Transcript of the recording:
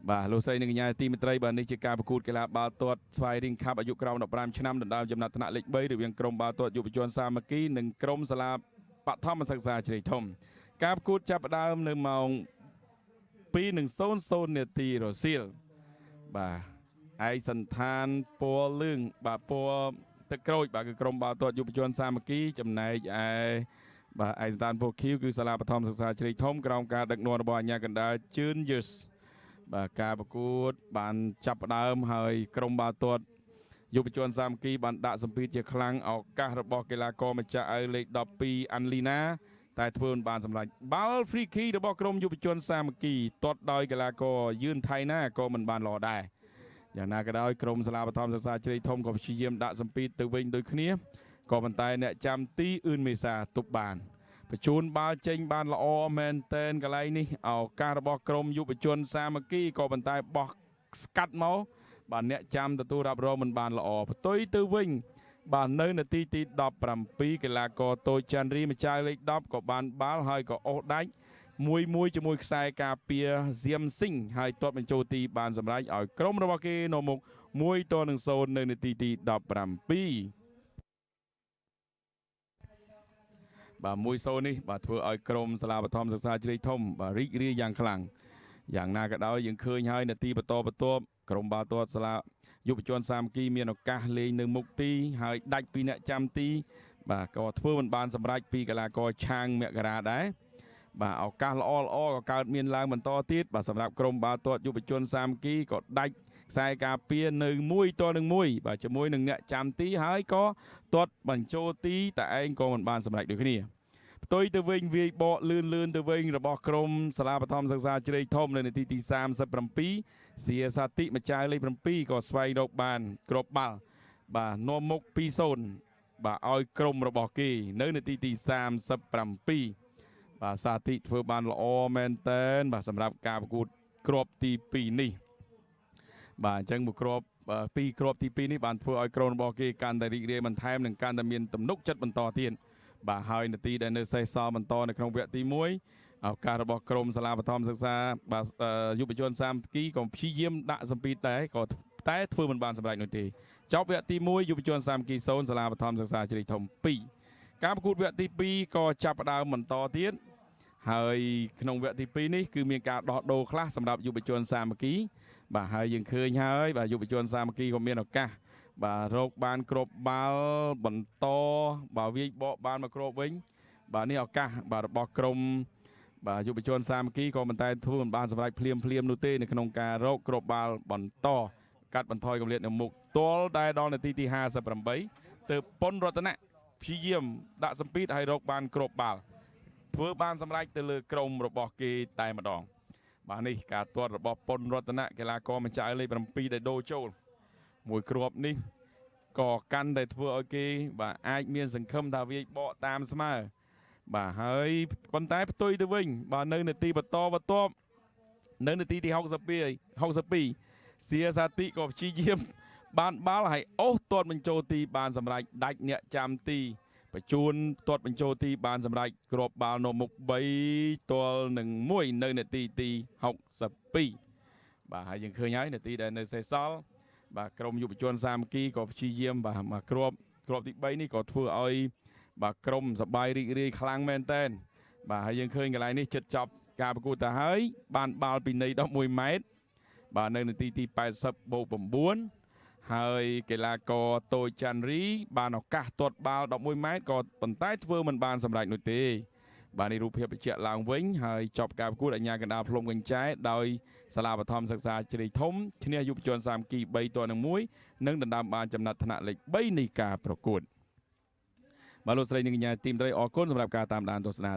បាទលោកស្រីនិងកញ្ញាទីមេត្រីបាទនេះជាការប្រកួតកីឡាបាល់ទាត់ស្វាយរៀងខាប់អាយុក្រោម15ឆ្នាំដណ្ដើមចំណាត់ថ្នាក់លេខ3រវាងក្រុមបាល់ទាត់យុវជនសាមគ្គីនិងក្រុមសាលាបឋមសិក្សាជ្រៃធំការប្រកួតចាប់ផ្ដើមនៅម៉ោង2:00នាទីរសៀលបាទឯកសន្តានពណ៌លឿងបាទពណ៌ទឹកក្រូចបាទគឺក្រុមបាល់ទាត់យុវជនសាមគ្គីចំណែកឯបាទឯកសន្តានពណ៌ខៀវគឺសាលាបឋមសិក្សាជ្រៃធំក្រោមការដឹកនាំរបស់អាជ្ញាកណ្ដាលជឿនយឹសបាទការប្រកួតបានចាប់ផ្ដើមហើយក្រុមបាល់ទាត់យុវជនសាមគ្គីបានដាក់សម្ពាធជាខ្លាំងឱកាសរបស់កីឡាករម្ចាស់អាវលេខ12អាន់លីណាតែធ្វើមិនបានសម្រេចបាល់ free kick របស់ក្រុមយុវជនសាមគ្គីទាត់ដោយកីឡាករយឿនថៃណាក៏មិនបានល្អដែរយ៉ាងណាក៏ដោយក្រុមសាលាបឋមសិក្សាជ្រៃធំក៏ព្យាយាមដាក់សម្ពាធទៅវិញដូចគ្នាក៏ប៉ុន្តែអ្នកចាំទីអឿនមេសាទប់បានបញ្ជូនបាល់ចេញបានល្អមែនតែនកន្លែងនេះឱកាសរបស់ក្រុមយុវជនសាមគ្គីក៏ប៉ុន្តែបោះស្កាត់មកបាទអ្នកចាំទទួលរ៉ាប់រងមិនបានល្អផ្ទុយទៅវិញបាទនៅនាទីទី17កីឡាករតូចច័ន្ទរីម្ចាស់លេខ10ក៏បានបាល់ហើយក៏អូសដាច់មួយមួយជាមួយខ្សែការពារសៀមស៊ីងហើយទាត់បញ្ចូលទីបានសម្រេចឲ្យក្រុមរបស់គេនៅមុខ1-0នៅនាទីទី17បាទ1-0នេះបាទធ្វើឲ្យក្រុមសាលាបឋមសិក្សាជ្រៃធំបាទរីករាយយ៉ាងខ្លាំងយ៉ាងណាក៏ដោយយើងឃើញហើយនាទីបន្តបន្ទាប់ក្រុមបាល់ទាត់សាលាយុវជនសាមគ្គីមានឱកាសលេងនៅមុខទីហើយដាច់ពីអ្នកចាំទីបាទក៏ធ្វើមិនបានសម្រេចពីកីឡាករឆាងមករាដែរបាទឱកាសល្អល្អក៏កើតមានឡើងបន្តទៀតបាទសម្រាប់ក្រុមបាល់ទាត់យុវជនសាមគ្គីក៏ដាច់ខ្សែការពារនៅ1-1បាទជាមួយនឹងអ្នកចាំទីហើយក៏ទាត់បញ្ចូលទីតែឯងក៏មិនបានសម្រេចដូចគ្នាផ្ទុយទៅវិញវាយបកលឿនលឿនទៅវិញរបស់ក្រុមសាលាបឋមសិក្សាជ្រៃធំនៅនាទីទី37សៀសាតិម្ចាស់លេខ7ក៏ស្វែងរកបានគ្រាប់បាល់បាទនាំមុខ2-0បាទឲ្យក្រុមរបស់គេនៅនាទីទី37បាទសាតិធ្វើបានល្អមែនតែនបាទសម្រាប់ការប្រកួតគ្រាប់ទី2នេះបាទអញ្ចឹងមួយគ្រាប់ពីរគ្រាប់ទី2នេះបានធ្វើឲ្យក្រុមរបស់គេកាន់តែរីករាយបន្ថែមនិងកាន់តែមានទំនុកចិត្តបន្តទៀតបាទហើយនាទីដែលនៅសេសសល់បន្តនៅក្នុងវគ្គទី1ឱកាសរបស់ក្រុមសាលាបឋមសិក្សាបាទយុវជនសាមគ្គីក៏ព្យាយាមដាក់សម្ពាធតែក៏តែធ្វើមិនបានសម្រេចនោះទេចប់វគ្គទី1យុវជនសាមគ្គី0សាលាបឋមសិក្សាជ្រៃធំ2ការប្រកួតវគ្គទី2ក៏ចាប់ផ្ដើមបន្តទៀតហើយក្នុងវគ្គទី2នេះគឺមានការដោះដូរខ្លះសម្រាប់យុវជនសាមគ្គីបាទហើយយើងឃើញហើយបាទយុវជនសាមគ្គីក៏មានឱកាសបាទរកបានគ្រាប់បាល់បន្តបាទវាយបកបានមកគ្រាប់វិញបាទនេះឱកាសបាទរបស់ក្រុមបាទយុវជនសាមគ្គីក៏មិនតែធ្វើមិនបានសម្រេចភ្លាមភ្លាមនោះទេនៅក្នុងការរកគ្រាប់បាល់បន្តកាត់បន្ថយកម្រិតនៅមុខទាល់តែដល់នាទីទី58ទើបប៉ុនរតនៈព្យាយាមដាក់សម្ពាធឲ្យរកបានគ្រាប់បាល់ធ្វើបានសម្រេចទៅលើក្រុមរបស់គេតែម្ដងបាទនេះការទាត់របស់ប៉ុនរតនៈកីឡាករម្ចាស់លេខ7ដែលដូរចូលមួយគ្រាប់នេះក៏កាន់តែធ្វើឲ្យគេបាទអាចមានសង្ឃឹមថាវាយបកតាមស្មើបាទហើយប៉ុន្តែផ្ទុយទៅវិញបាទនៅនាទីបន្តបន្ទាប់នៅនាទីទី62សៀសាតិក៏ព្យាយាមបានបាល់ហើយអូសទាត់បញ្ចូលទីបានសម្រេចដាច់អ្នកចាំទីបញ្ជូនទាត់បញ្ចូលទីបានសម្រេចគ្រាប់បាល់នៅមុខ3-1នៅនាទីទី62បាទហើយយើងឃើញហើយនាទីដែលនៅសេសសល់បាទក្រុមយុវជនសាមគ្គីក៏ព្យាយាមបាទមកគ្រាប់ទី3នេះក៏ធ្វើឲ្យបាទក្រុមសបាយរីករាយខ្លាំងមែនតែនបាទហើយយើងឃើញកន្លែងនេះចិត្តចប់ការប្រកួតទៅហើយបានបាល់ពីនៃ11ម៉ែត្របាទនៅនាទីទី80បូក9ហើយកីឡាករតូចច័ន្ទរីបានឱកាសទាត់បាល់11ម៉ែត្រក៏ប៉ុន្តែធ្វើមិនបានសម្រេចនោះទេបាទនេះរូបភាពបញ្ជាក់ឡើងវិញហើយចប់ការប្រកួតអាជ្ញាកណ្ដាលភ្លុំកញ្ចែដោយសាលាបឋមសិក្សាជ្រៃធំឈ្នះយុវជនសាមគ្គី3-1និងដណ្ដើមបានចំណាត់ថ្នាក់លេខ3នៃការប្រកួតបាទលោកស្រីនិងកញ្ញាទីមត្រីអរគុណសម្រាប់ការតាមដានទស្សនា